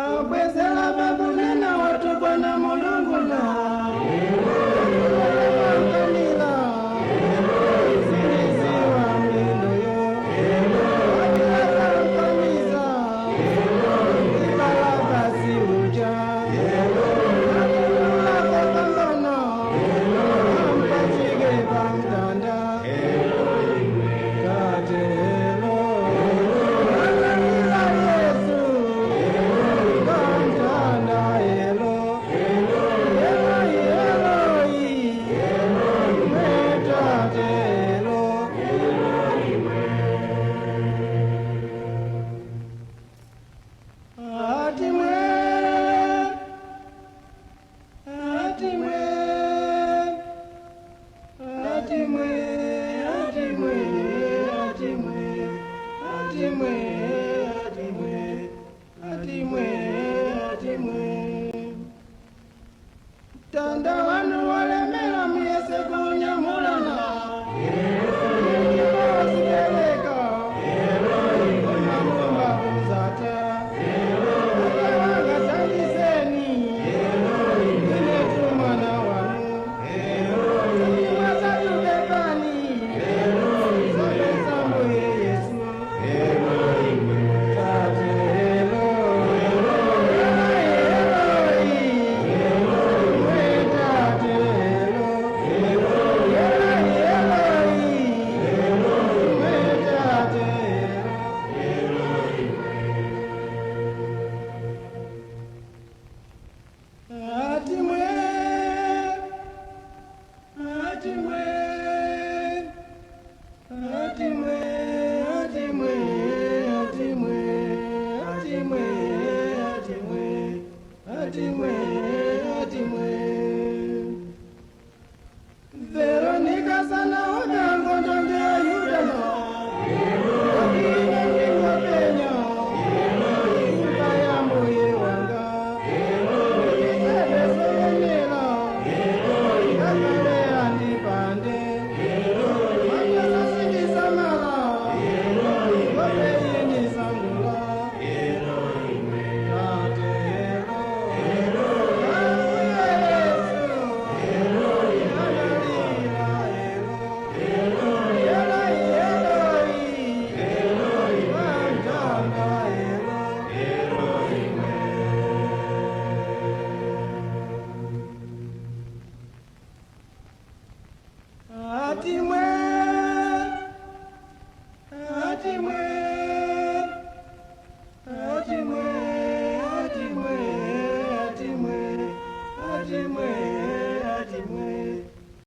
Abwezela babunena watu Bwana Mulungu na Tanda wanu walemela muyese kunyamulana Osikeleka Unamumba uzata Wanga tandiseni Inetu mwana wanu Masatubekani Sobesambuye Yesu Tate elo Veronica sana ogango ndonde ayudano Akina penya Imba ya mbuye wanga Isebesoyenela Akale andipande Manyasa sindisamala Ngope yindisangula Tate elo Ambuye Yesu Atimwe.